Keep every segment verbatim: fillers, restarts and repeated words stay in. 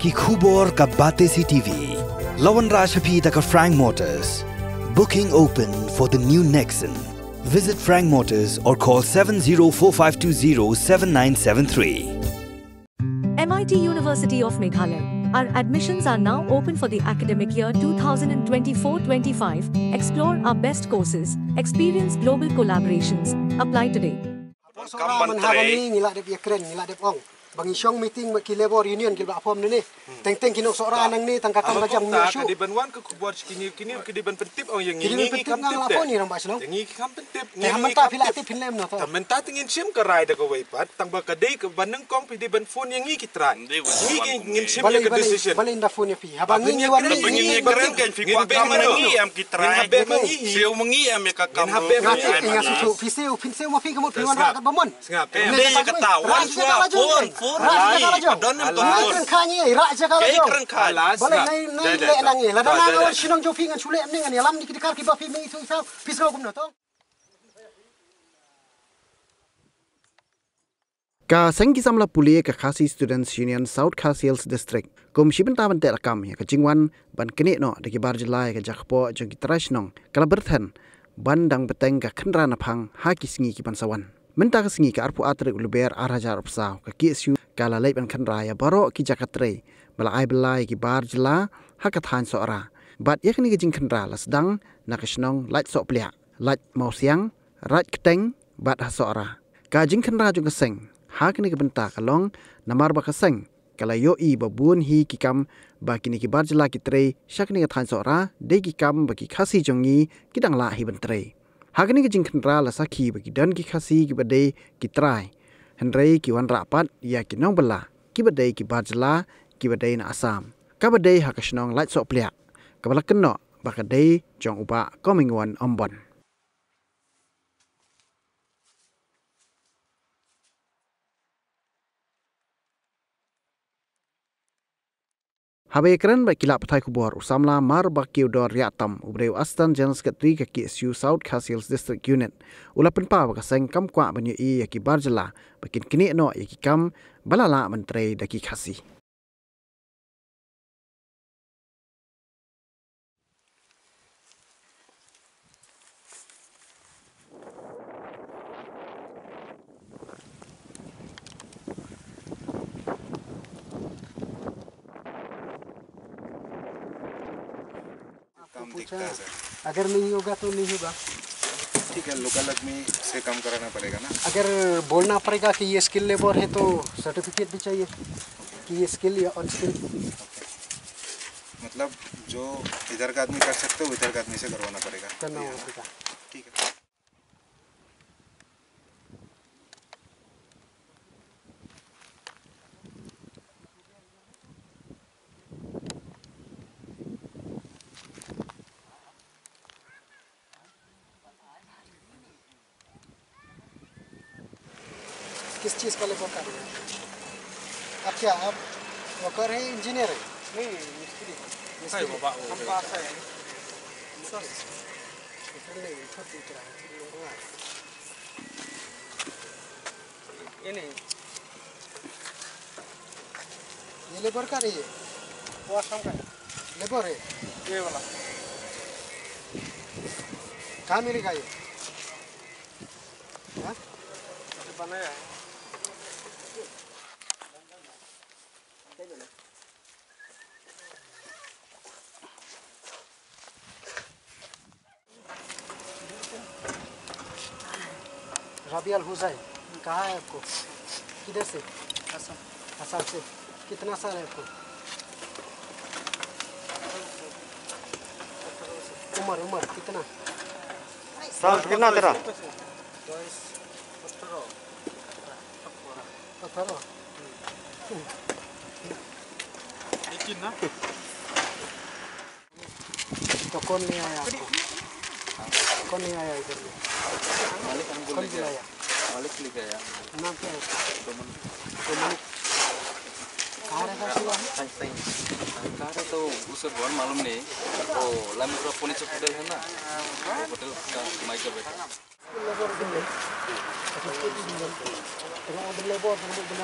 Ki khubor ka Batesi T V. La wanrah sha phi da ka Frank Motors. Booking open for the new Nexon. Visit Frank Motors or call seven zero four five two zero seven nine seven three. M I T University of Meghalaya. Our admissions are now open for the academic year two thousand twenty-four twenty-five. Explore our best courses, experience global collaborations. Apply today. Kam ban trei. Ngi la dep ïakren, ngi la dep ong. Ba ngi shong meeting bad ki labor union ki ba form ne ne. Teng teng ki nongsohra nangne tang katang ka jam ngi shu. Ka dei ban wan ka khubor sha kine, kine ki dei ban pyntip ong ïa ngi, ngi kam tip de. Ïa ngi ki kam pyntip. Te mynta phi la tip phin lem noh to. Te mynta te ngin shim ka rai da kawei pat, tang ba ka dei ka ba nyngkong phi dei ban phone ïa ngi ki trai. Ngi ngin shim ïa ka decision. Balei, balei, balei nda phone ïa phi? Haba ngin ïakren, ngin ïakren kan phi kwah kam ïa ngi em ki trai. Siew ma ngi em ïa ka kam. Nga tip nga shu shu phi siew, phin siew ma phi ka mut phi wan rah kat ba mon. Sngap. Em dei kata wan shuwa phone, phone. Rah shuwa ka la jong. Don em to phone. Kren kha ngi, rah shuwa ka la jong. Kren kha. Balei nai nai leh na ngi. Lada nga nga wan shnong jong phi ngan shu leh em ne ngan ïalam ni ki dkhar kiba phi mih itu isau. Phi sngew kumno to? Ka seng ki samla pule ka Khasi Students Union South Khasi Hills District kum shi bynta ban teh lakam ïa ka jingwan ban knieh noh da ki bar jylla ïa ka jaka kpoh jong ki trai shnong ka la byrthen ban dang bteng ka khynra naphang ha ki sngi ki ban sa wan. Mynta ka sngi ka arphew ar tarik u Lber ar hajar arphew saw ka K S U ka la leit ban khynra ïa baroh ki jaka trei ba la ai bylla ïa ki bar jylla ha ka thaiñ Sohra. Bad ïa kane ka jingkhynra la sdang na ka shnong Lait Sohpliah, Lait Mawsiang, Raid Khteng bad ha Sohra. Ka jingkhynra jong ka seng ha kane ka bynta ka long namar ba ka seng ka la ïohi ba bun hi ki kam ba kine ki bar jylla ki trei sha kane ka thaiñ Sohra dei ki kam ba ki Khasi jong ngi ki dang lah hi ban trei. Ha kane ka jingkhynra la sakhi ba ki don ki Khasi kiba dei ki trai, hynrei ki wanrah pat ïa ki nongbylla kiba dei ki bar jylla kiba dei na Assam, kaba dei ha ka shnong Lait Sohpliah, kaba la kynnoh ba ka dei jong u Bah Comingone Ymbon. Haba ïakren bad ki lad pathai khubor, u samla Marbakieudor Riahtam, uba dei u Assistant General Secretary ka K S U South Khasi Hills District Unit, u la pynpaw ba ka seng kam kwah ban ïohi ïa ki bar jylla ba kin knieh noh ïa ki kam ba la lah ban trei da ki Khasi. काम दिखता है, सर। अगर नहीं होगा तो नहीं होगा। ठीक है, लोकल आदमी से काम कराना पड़ेगा ना। अगर बोलना पड़ेगा कि ये स्किल लेबर है तो सर्टिफिकेट भी चाहिए कि ये स्किल या अनस्किल। मतलब जो इधर का आदमी कर सकते हो, इधर का आदमी से करवाना पड़ेगा। करना पड़ेगा। ठीक है। किस चीज़ का लेबर कर रहे हैं? आप क्या, आप वर्कर है, इंजीनियर है? नहीं, मिस्त्री। मिस्त्री। हम पास है। ये नहीं। ये लेबर का नहीं है? वो आसाम का है। लेबर है? ये वाला। कहाँ मिलेगा ये? हाँ? बनाया है। रबियाल हुसैन, कहाँ है आपको? किधर से? असम। असम से। कितना साल है आपको? उम्र, उम्र कितना? साल कितना तेरा? अठारह। अठारह। तो कौन ले आया आपको? कौन ले आया इधर में? मालिक हमको कौन लेके आया। बुलाया? मालिक लेके आया। नाम क्या है उसका? डोमन। डोमन। कहाँ रहता है वो? कहाँ रहता है वो, उसे बहुत मालूम नहीं। वो लामीपुरा पुलिस होटल है ना, वो होटल का माई का बेटा। Labour din ni. Labour din ni. Labour din ni.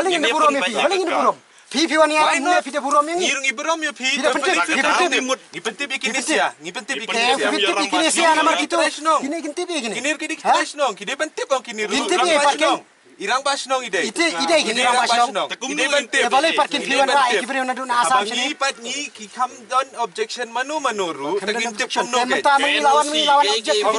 Balei ngin da burom ïa phi? Balei ngin da burom? Phi, phi wan ïa ngi, phi da burom ïa ngi. Ngi ruh ngi burom ïa phi. Phi da pyntip, phi da pyntip. Ngi pyntip ïa ki Nesia. Ngi pyntip ïa ki Nesia. Ngi pyntip ïa ki Nesia namar kito. Kine kin tip ïa kine. Kine ki dei ki trai shnong. Ki dei ban tip ong kine ruh. Kin tip ïa pat kin. I rangbah shnong i dei. I dei, i dei kine i rangbah shnong. I dei ban tip. Te balei pat kin phi wanrah ïa ki briew naduh na Assam shane. Ngi pat ngi ki kham don objection mano mano ruh. Te ngin tip kumno. Mynta ma ngi la wan, ma ngi la wan objection.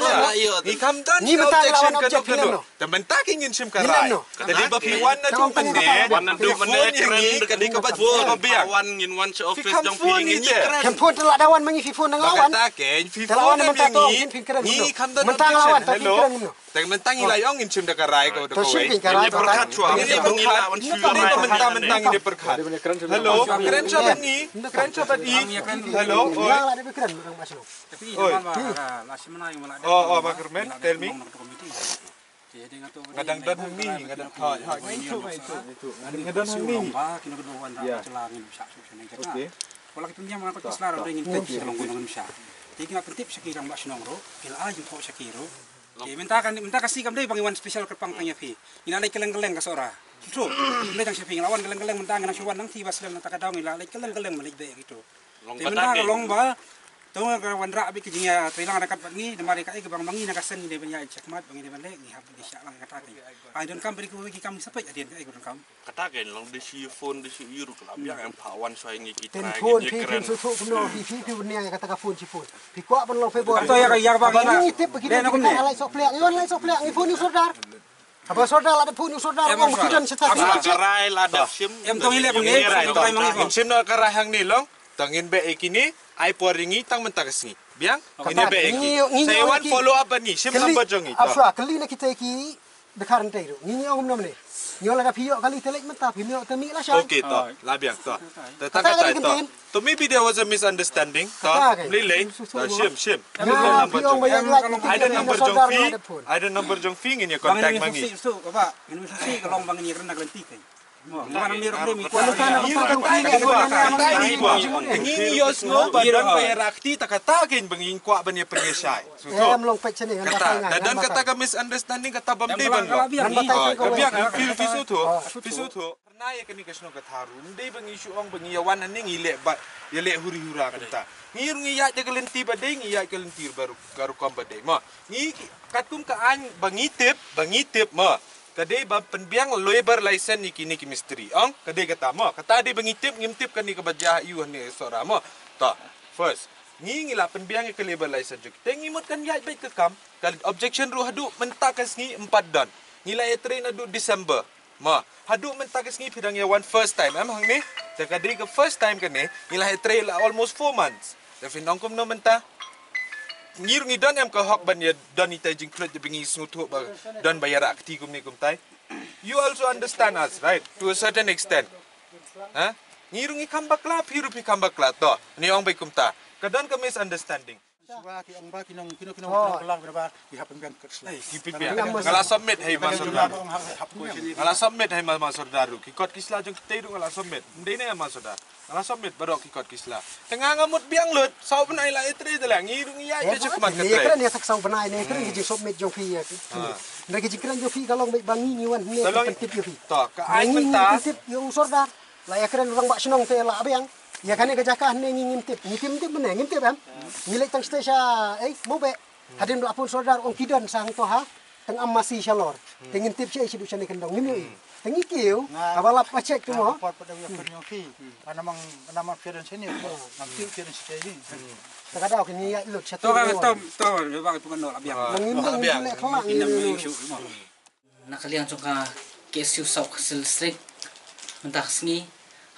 Ngi kham don objection kano kano. Te mynta ki ngin shim ka rai. Te dei ba phi wan naduh mynne. Wan naduh mynne, kren ka dei kaba jubor ba biang. Wan ngin wan sha office jong phi ngin kren. Kem phone te la da wan ma ngi, phi phone nang la wan. Kata kein phi phone nang ïa ngi. Ngi kham don objection. Hello. Te mynta ngi la ong ngin shim da ka rai ka da kawei. Ngin ïa pyrkhat shuwa. Ngin ïa pyrkhat. Mynta mynta ngin ïa pyrkhat. Hello, kren sha bad ngi. Kren sha bad i. Hello. Oi. Oi. Oh, oh, Mark Herman, tell me. Nga dang don hangne, nga dang, ha, ha, nga ïathuh, nga ïathuh, nga ïathuh. Nga dang, nga don hangne. Okay. Ki la pyntip sha ki rangbah shnong ruh, ki la ai jingthoh sha ki ruh. Te mynta ka, mynta ka sngi kam dei ba ngi wan special kyrpang tang ïa phi. Ngi la leit kylleng kylleng ka Sohra. True. Ngi la tang sha phi, ngi la wan kylleng kylleng mynta, ngi nang shu wan nang phi ba slem nang ta ka daw, ngi la leit kylleng kylleng ban leit beh ïa kito. Te mynta ka long ba to ka wanrah beit ka jingïatreilang ryngkat bad ngi, namar ïa kaei kaba ma ngi na ka seng ngi dei ban ïa check mat ba ngi dei ban leh, ngi hap ban ïa shah lang ïa kata ka. Ai donkam bad ki kam ngi sa peit hadien kaei ka donkam. Kata ka long da shi phone da shi ïa ruh ka la biang em pha wan shuwa ngi ki trai ngi kren. Phone phi phi shu shu kumno phi phi phi bniah ïa kata ka phone shi phone. Phi kwah ban long phi bor. Kato ïa ka ïa ba ngi tip ba ki dei na kumne. Lai sok plek ngi wan lai sok plek ngi phone ïa u sordar. Haba sordar la da phone ïa u sordar ong ki don shi ta. Ka rai la da shim. Em tong ile kumne. Ngin shim na ka rai hangne long. Tang ngin beh ïa kine ai por ïa ngi tang mynta ka sngi. Biang ngin ïa beh ïa ki. Sa ïa wan follow up bad ngi shim number jong ngi. Ap shuwa kylli na kita ki. Dkhar nte ruh ngi ngi ong kumno mne. Ngi ong lada phi ïoh kali te leit mynta, phi ïoh te mih lashai. Okay to, la biang to. Te tang kata to. To maybe there was a misunderstanding. To mlei lei. To shim shim. Ai da number jong phi. Ai da number jong phi ngin ïa contact ma ngi. Ngi ngi ïohsngew ba don ba ïa rakti ta kata kein ba ngin kwah ban ïa pynïashai. Suthu. Em long peit shane. Kata da don kata ka misunderstanding kata bym dei ban long. Ka biang phi suthu. Phi suthu. Pyrnai ïa kane ka shnong ka Tharu. Ym dei ba ngi shu ong ba ngi ïa wan hangne ngi leh ba ïa leh huri hura kata. Ngi ruh ngi ïaid da ka lynti ba dei, ngi ïaid ka lynti ba rukom ba dei. Mo ngi katkum ka aiñ ba ngi tip, ba ngi tip mo. Ka dei ba pynbiang labour license ïa kine ki mistri. Ong, ka dei kata mo. Kata dei ba ngi tip, ngim tip kane kaba jia ïa u hangne Sohra mo. To, first. Ngi ngi la pynbiang ïa ka labour license jong ki. Te ngi mut kan ïaid beit ka kam. Ka objection ruh haduh mynta ka sngi em pat don. Ngi la ïatrei naduh December. Mo, haduh mynta ka sngi phi dang ïa wan first time em hangne. Te ka dei ka first time kane, ngi la ïatrei la almost four months. Te phin ong kumno mynta? Ngi ruh ngi don em ka hok ban ïa don ita jingkhluit ba ngi sngewthuh ba don ba ïa rah kti kumne kumtai. You also understand us, right? To a certain extent. Ha? Ngi ruh ngi kham bakla, phi ruh phi kham bakla. To, ni ong bai kumta. Ka don ka misunderstanding. Shuwa ki ong ba ki nong, ki nong, ki nong, Oh. Ki nong, ki nong, ki hap pynbiang kot sla. Ki pynbiang. Nga la submit hai ma Sordar. Nga la submit hai ma, ma Sordar ruh. Ki kot ki sla jong kita ruh nga la submit. Ndei ne ma Sordar. Nga la submit baroh ki kot ki sla. Te nga nga mut biang lut. Saw bnai la ïatrei te la. Ngi ruh ngi ïa, eh, ïa, ba, chukmat ne ka trei. Kren ïa sak saw bnai ne, kren ki jingsubmit jong phi ïa ki. Ah. Ndei ki jingkren jong phi ka long ba ngi ngi wan ne. Tolong. Pyntip ïa phi. To, ka ai ngi ngi mynta. Pyntip ïa u Sordar. La ïa kren rangbah shnong te la biang. Ïa kane ka jaka ne ngi ngim tip. Ngi ngim tip mynne, ngim tip em. Ngi leit tang stage sha, eh, Mawbeh. Hadien ba la pun Sordar ong ki don sa hangto ha. Tang am masi shalor. Te ngim tip sha, sha du sha ne kyndong ngim ïohi. Te ngi kiew, nga, kaba lap ba check tu nga mo. Por pat da ïa kren ïa phi. Ana mang, ana mang parents ini. Nang kiew parents ini. Te ka daw kini ïa lut sha tu. To ka to, to ba pun no la biang. Nang ngim dang le khla ngim. Na ka liang jong ka K S U South Khasi Hills District, mynta ka sngi,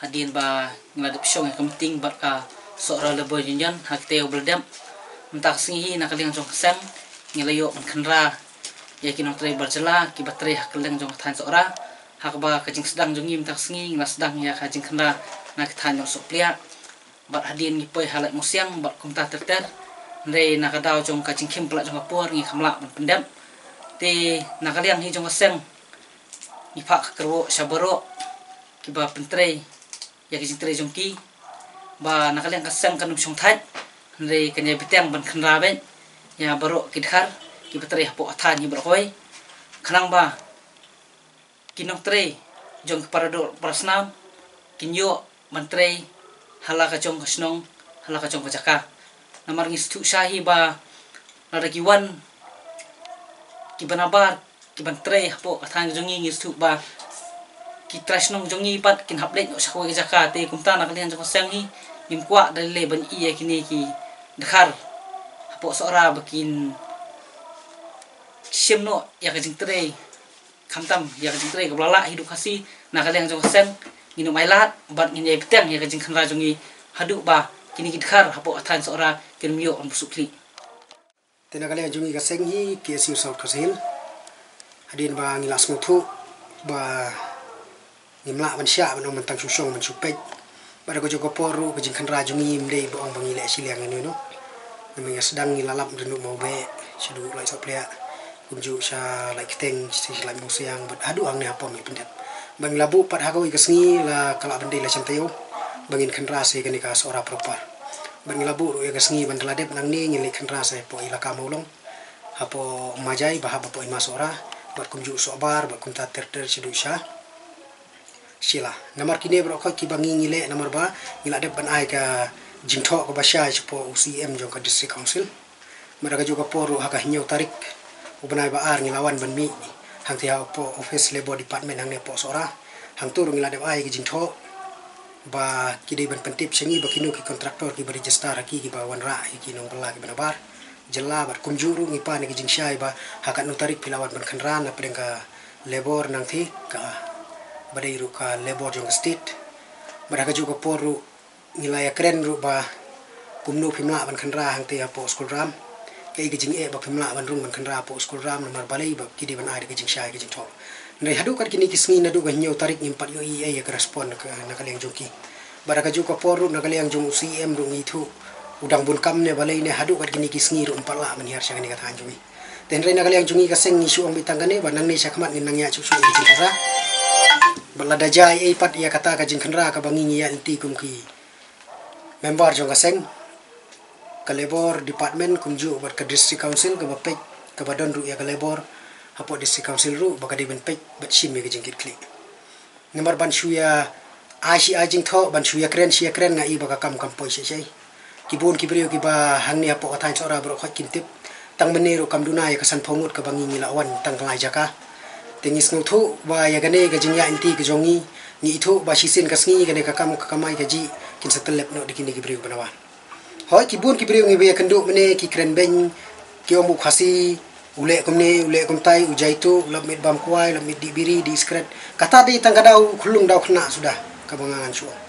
hadien ba ngi la dep shong ïa ka meeting bad ka Sohra Labour Union ha ka tei u Bledep. Mynta ka sngi hi na ka liang jong ka seng, ngi la ïoh ban khynra ïa ki nongtrei bar jylla kiba trei ha kylleng jong ka thaiñ Sohra. Ha kaba ka jingsdang jong ngi mynta ka sngi, ngi la sdang ïa ka jingkhynra na ka thaiñ Sohpliah. Bad hadien ngi poi ha Laitmusiang bad kumta ter ter. Hynrei na ka daw jong ka jingkhim palat jong ka por ngi kham lah ban pyndep. Te na ka liang hi jong ka seng ngi phah ka kyrwoh sha baroh kiba pyntrei ïa ka jingtrei jong ki, ba na ka liang ka seng kan ym shong thait, hynrei kan ïai bteng ban khynra beit ïa baroh ki dkhar kiba trei hapoh ka thaiñ hi baroh kawei. Khnang ba ki nongtrei jong ki para dur para snam kin ïoh ban trei ha la ka jong ka shnong, ha la ka jong ka jaka. Namar ngi sngewthuh shai hi ba lada ki wan kiba nabar kiban trei hapoh ka thaiñ jong ngi, ngi sngewthuh ba ki trai shnong jong ngi pat kin hap leit noh sha kawei ka jaka. Te kumta na ka liang jong ka seng hi ngim kwah da lei ban ïa kine ki dkhar hapoh Sohra ba kin shim noh ïa ka jingtrei. Khamtam ïa ka jingtrei kaba la lah hi duh Khasi, na ka liang jong ka seng ngin ym ailad bad ngin ïai bteng ïa ka jingkhynra jong ngi haduh ba kine ki dkhar hapoh ka thaiñ Sohra kin ym ïoh ban buh suk khlieh. Te na ka liang jong ngi ka seng hi K S U South Khasi Hills, hadien ba ngi la sngewthuh ba ngim lah ban shah ban ong ban tang shu shong ban shu peit. Bad ha kajuh ka por ruh ka jingkhynra jong ngi ym dei ba ong ba ngi leh shiliang ïano ïano. Namar ngi sdang ngi la lap dang duh Mawbeh, sha duh Laisohpliah, kumjuh sha Laitkhteng, sha Laitmusiang bad haduh hangne ha pom ïa pyndep. Bad ngi la buh pat ha kawei ka sngi la ka lah ban dei la shynna taïew ba ngin khynra sha kane ka Sohra proper. Bad ngi la buh ruh ïa ka sngi ban da la dep nangne ngin leit khynra sha hapoh Elaka Mawlong, hapoh Majai ba hap hapoh Hima Sohra, bad kumjuh Sohbar bad kumta ter ter sha duh sha Shila. Namar kine baroh khoit kiba ngi ngi leh namar ba ngi la dep ban ai ka jingthoh kaba shai shapoh u C E M jong ka District Council. Bad ha kajuh ka por ruh ha ka hynñiew tarik u bnai ba ar ngi la wan ban mih hangtei hapoh Office Labour Department hangne hapoh Sohra. Hangto ruh ngi la dep ai ka jingthoh ba ki dei ban pyntip sha ngi ba kino ki contractor kiba register ha ki kiba wanrah ïa ki nongbylla kiba nabar jylla bad kumjuh ruh ngi pan ïa ka jingshai ba ha katno tarik phi la wan ban khynra na pdeng ka labour nangta kaba dei ruh ka labour jong ka state. Bad ha kajuh ka por ruh ngi la ïakren ruh ba kumno phim lah ban khynra hangtei hapoh Skulram. Kaei ka jingeh ba phim lah ban rung ban khynra hapoh Skulram namar balei ba ki dei ban ai da ka jingshai ka jingthoh. Hynrei haduh kat kine ki sngi naduh ka hynñiew tarik ngim pat ïohi ei ei ka respond na ka, na ka liang jong ki. Bad ha kajuh ka por ruh na ka liang jong u C E M ruh ngi ithuh u dang bun kam ne balei ne haduh kat kine ki sngi ruh ym pat lah ban hiar sha kane ka thaiñ jong ngi. Te hynrei na ka liang jong ngi ka seng ngi shu ong beit tang kane ba nangne shakhmat ngin nang ïaid shuh shuh ïa ka jingkhynra. Bad lada jia ei ei pat ïa kata ka jingkhynra kaba ngi ngi ïaid lynti kum ki member jong ka seng, ka labour department kumjuh bad ka district council kaba peit kaba don ruh ïa ka labour hapoh district council ruh ba ka dei ban peit bad shim ïa ka jingkitkhlieh. Namar ban shu ïa ai shi ai jingthoh, ban shu ïakren shi ïakren nga i ba ka kam kam poi shai shai. Ki bun ki briew kiba hangne hapoh ka thaiñ Sohra baroh khoit kim tip. Tang mynne ruh kam duna ïa ka sanphew ngut kaba ngi ngi la wan tang ka lai jaka. Te ngi sngewthuh ba ïa kane ka jingïaid lynti ka jong ngi, ngi ithuh ba shisien ka sngi kane ka kam ka kamai kajih kin sa tyllep noh da kine ki briew ba nawan. Hooid, ki bun ki briew ngi ba ïakynduh mynne ki kren beiñ, ki ong ba u Khasi u leh kumne, u leh kumtai, u jaituh, u lap miet bam kwai, u lap miet dih biri, dih sikret. Kata dei tang ka daw khyllung daw khynnah suda kaba nga ngan shu ong.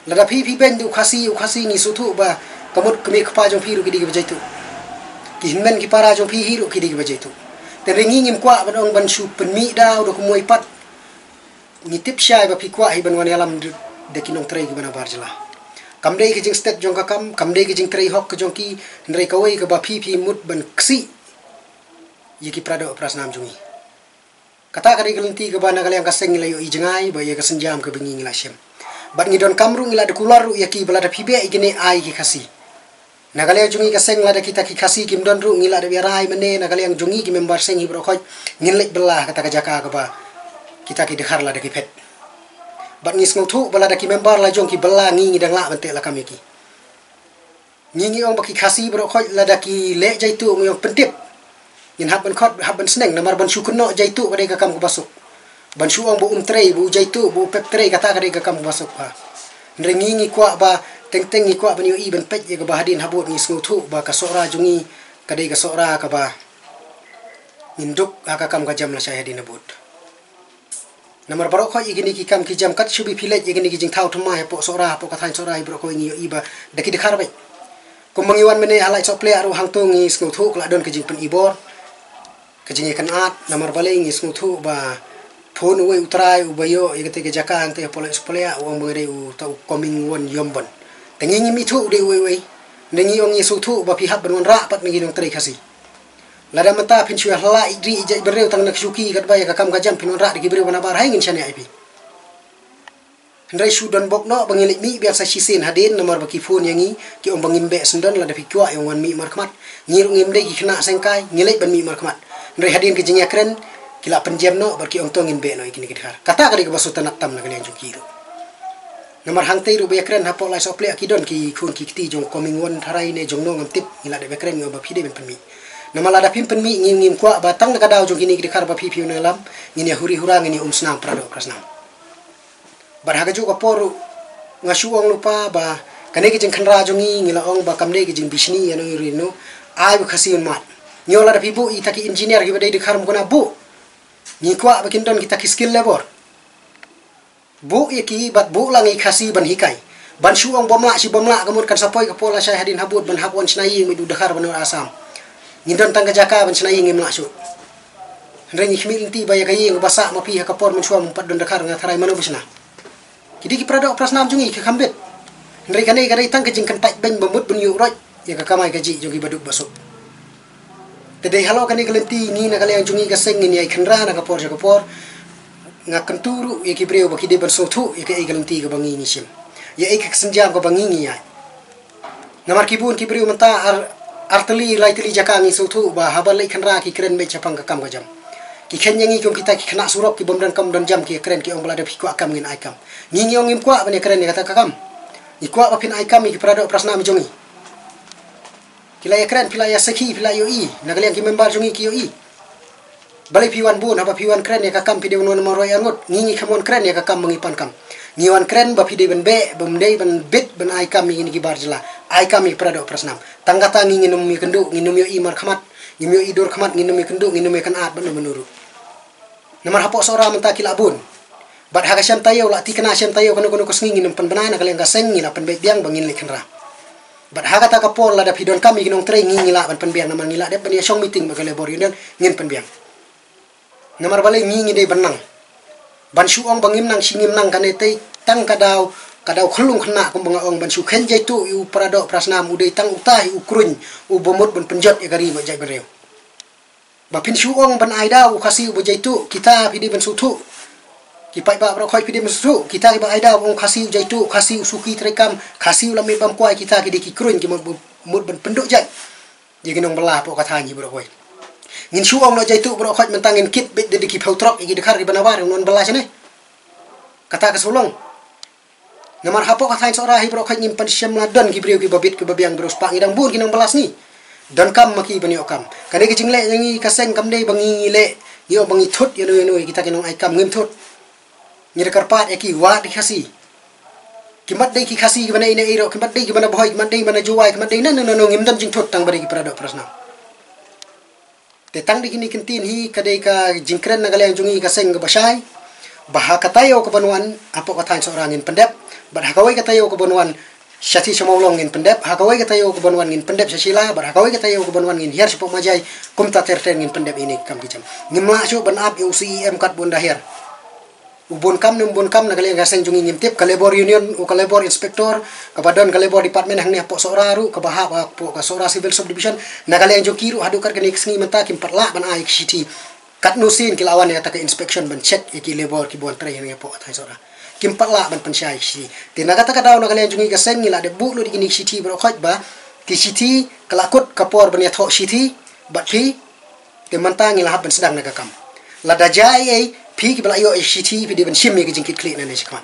Lada phi phi beiñ da u Khasi, u Khasi, ngi sngewthuh ba ka mut kmie kpa jong phi ruh ki dei kiba jaituh. Ki hynmen ki para jong phi hi ruh ki dei kiba jaituh. Te hynrei ngi ngim kwah ban ong ban shu pynmih daw da kumwei pat. Ngi tip shai ba phi kwah hi ban wan ïalam da ki nongtrei kiba nabar jylla. Kam dei ka jingstet jong ka kam, kam dei ka jingtrei hok ka jong ki, hynrei kawei kaba phi phi mut ban ksih ïa ki paradoh parasnam jong ngi. Kata ka dei ka lynti kaba na ka liang ka seng ngi la ïohi jngai ba ïa ka sienjam kaba ngi ngi la shim. Bad ngi donkam ruh ngi la da kular ruh ïa ki ba lada phi beh ïa kine ai ki Khasi. Na ka liang jong ngi ka seng lada kita ki Khasi kim don ruh ngi la da ïarai mynne na ka liang jong ngi ki member seng hi baroh khoit ngin leit bylla ha kata ka jaka kaba kita ki dkhar lada ki phet. Bad ngi sngewthuh ba lada ki member la jong ki bylla ngi ngi dang lah ban teh lakam ïa ki. Ngi ngi ong ba ki Khasi baroh khoit lada ki leh jaituh ngi ong pyntip. Ngin hap ban khot, hap ban sneng, namar ban shu kynnoh jaituh ka dei ka kam kaba suk. Ban shu ong ba um trei, ba u jaituh, ba u pep trei, kata ka dei ka kam kaba suk ha. Hynrei ngi ngi kwah ba teng teng ngi kwah ban ïohi ban peit ïa kaba hadien habud ngi sngewthuh ba ka Sohra jong ngi ka dei ka Sohra kaba ngin duk ha ka kam ka jam lashai hadien habud. Namar baroh khoit ïa kine ki kam ki jam kat shuh ba phi leit ïa kine ki jingthaw thymmai hapoh Sohra, hapoh ka thaiñ Sohra hi baroh khoit ngi ïohi ba da ki dkhar beit. Kumba ngi wan mynne ha Laisoh Pliah ruh hangto ngi sngewthuh ka la don ka jingpynibor, ka jingïakynad, namar balei ngi sngewthuh ba phone uwei u trai uba ïoh ïa kata ka jaka hangto hapoh Laisoh Pliah u ong ba nga dei uta u Coming One Yombon. Te ngi ngim ithuh u dei uwei uwei. Hynrei ngi ong ngi sngewthuh ba phi hap ban wanrah pat na ki nongtrei Khasi. Lada mynta phin shu ïa hla ïa ri ïa jaitbynriew tang na ka shuki katba ïa ka kam ka jam phin wanrah da ki briew ba nabar, hai ngin shaniah ïa phi. Hynrei shu don bok noh ba ngin leit mih biang sa shisien hadien namar ba ki phone ïa ngi ki ong ba ngim beh syndon, lada phi kwah ïa wan mih markhmat. Ngi ruh ngim dei ki khynnah seng kai, ngi leit ban mih markhmat. Hynrei hadien ka jingïakren ki la pynjem noh bad ki ong to ngin beh noh ïa kine ki dkhar. Kata ka dei kaba sngewtynnat tam na ka liang jong ki ruh. Namar hangtei ruh ba ïakren hapoh Laisoh Pliah ki don ki khun ki kti jong Coming One tharai ne jong no ngam tip, ngi la dep ïakren ngi ong ba phi dei ban pynmih. Namar lada phim pynmih ngi ngim kwah ba tang na ka daw jong kine ki dkhar ba phi phi wan ïalam, ngin ïa huri hura, ngin ïa um snam paradoh parasnam. Bad ha kajuh ka por ruh nga shu ong lypa ba kane ka jingkhynra jong ngi ngi la ong ba kam dei ka jingbishni ïa no ïa no. Ai ba Khasi un mad. Ngi ong lada phi buh ïa kita ki engineer kiba dei dkhar mukna buh. Ngi kwah ba kin don kita ki skilled labour. Buh ïa ki bad buh lang ïa ki Khasi ban hikai. Ban shu ong bym lah shi bym lah ka mut kan sa poi ka por lashai hadien habud ban hap wan shna ïing mih u dkhar ban wan Assam. Ngin don tang ka jaka ban shna ïing ngim lah shuh. Hynrei ngi khmih lynti ba ïa ka ïing ba sah ma phi ha ka por mynshuwa mem pat don dkhar, nga tharai mano ba shna. Ki dei ki paradoh parasnam jong ngi ki kham bit. Hynrei kane ka dei tang ka jingkyntait beiñ ba mut ban ïuh roit ïa ka kamai kajih jong ki baduk basuk. Te dei halor kane ka lynti ngi na ka liang jong ngi ka seng ngin ïai khynra na ka por sha ka por. Nga kyntu ruh ïa ki briew ba ki dei ban sngewthuh ïa kaei ka lynti kaba ngi ngi shim. Ïa ei ka sienjam kaba ngi ngi ïaid. Namar ki bun ki briew mynta ar, ar tylli lai tylli jaka ngi sngewthuh ba haba leit khynra ki kren beit shaphang ka kam ka jam. Ki kheiñ ïa ngi kum kita ki khynnah surok ki bym don kam don jam ki kren ki ong ba lada phi kwah kam ngin ai kam. Ngi ngi ong ngim kwah ban ïa kren ïa kata ka kam. Ngi kwah ba phin ai kam ïa ki paradoh parasnam jong ngi. Ki la ïa kren, phi la ïa sakhi, phi la ïohi, na ka liang ki member jong ngi ki ïohi. Balei phi wan bun, haba phi wan kren ïa ka kam phi dei ban wan marwei arngut, ngi ngi kham wan kren ïa ka kam ba ngi pan kam. Ngi wan kren ba phi dei ban beh, bym dei ban bit ban ai kam ïa kine ki bar jylla, ai kam ïa ki paradoh parasnam. Tang kata ngi ngin ym ïakynduh, ngin ym ïohi markhmat, ngim ïohi dur khmat, ngin ym ïakynduh, ngin ym ïakynad bad no bad no ruh. Namar hapoh Sohra mynta ki la bun. Bad ha ka shem taïew la thikna shem taïew kano kano ka sngi ngin ym pynbna, na ka liang ka seng ngi la pynbeit biang ba ngin leit khynra. Bad ha kata ka por lada phi donkam ïa ki nongtrei ngi ngi lah ban pynbiang namar ngi la dep ban ïa shong meeting bad ka Labour Union, ngin pynbiang. Namar balei ngi ngi dei ban nang. Ban shu ong ba ngim nang shi ngim nang kane tei tang ka daw, ka daw khyllung khynnah kumba nga ong ban shu kheiñ jaituh ïa u paradoh parasnam u dei tang uta hi u kruiñ uba mut ban pynjot ïa ka ri bad jaitbynriew. Ba phin shu ong ban ai daw u Khasi uba jaituh, kita phi dei ban sngewthuh. Ki paidbah baroh khoit phi dei ban sngewthuh, kita kiba ai daw ong Khasi u jaituh, Khasi u suki treikam, Khasi u lame bam kwai, kita ki dei ki kruiñ ki mut, mut ban pynduh jait ïa ki nongbylla hapoh ka thaiñ hi baroh khoit. Ngin shu ong noh jaituh baroh khoit mynta ngin kit beit da ki phew trok ïa ki dkhar kiba nabar wan bylla shane. Kata ka shu long. Namar hapoh ka thaiñ Sohra hi baroh khoit ngim pan shem la don ki briew kiba bit kiba biang briew spah, ngi dang bun ki nongbylla sngi. Donkam ma ki ban ïoh kam. Kane ka jingleh jong ngi ka seng kam dei ba ngi ngi leh Ngi ong ba ngi thut ïa no ïa no ïa kita ki nong ai kam, ngim thut. Ngi da kyrpad ïa ki, wad ïa ki Khasi. Ki mat dei ki Khasi ki ban ïa ïa ro, ki mat dei ki ban bhoi, ki mat dei ban juwai, ki mat dei nano nano, ngim don jingthut tang ba dei ki para doh para snam. Te tang dei kine ki ktien hi ka dei ka jingkren na ka liang jong ngi ka seng kaba shai. Ba ha ka taïew kaban wan hapoh ka thaiñ Sohra ngin pyndep. Bad ha kawei ka taïew kaban wan sha thaiñ sha Mawlong ngin pyndep. Ha kawei ka taïew kaban wan ngin pyndep sha Shilla. Bad ha kawei ka taïew kaban wan ngin hiar shapoh Majai. Kumta ter ter ngin pyndep ïa kine ki kam ki jam. Ngim lah shuh ban ap ïa u C E M katba un da hiar. U bun kam ne um bun kam na ka liang ka seng jong ngi ngim tip, ka Labour Union, u ka Labour Inspector, kaba don ka Labour Department hangne hapoh Sohra ruh, kaba hap hapoh ka Sohra Civil Subdivision, na ka liang jong ki ruh haduh kat kane ka sngi mynta kim pat lah ban ai ki shithi. Katno sien ki la wan ïa kata ka inspection ban check ïa ki labour kiba wan trei hangne hapoh thaiñ Sohra. Kim pat lah ban pynshai ki shithi. Te na kata ka daw na ka liang jong ngi ka seng ngi la dep buh lut ïa kine ki shithi baroh khoit ba ki shithi ka la kut ka por ban ïathoh shithi bad phi. Te mynta ngi la hap ban sdang na ka kam. Lada jia ei ei, phi kiba la ïoh ïa shithi phi dei ban shim ïa ka jingkitkhlieh nangne shakhmat.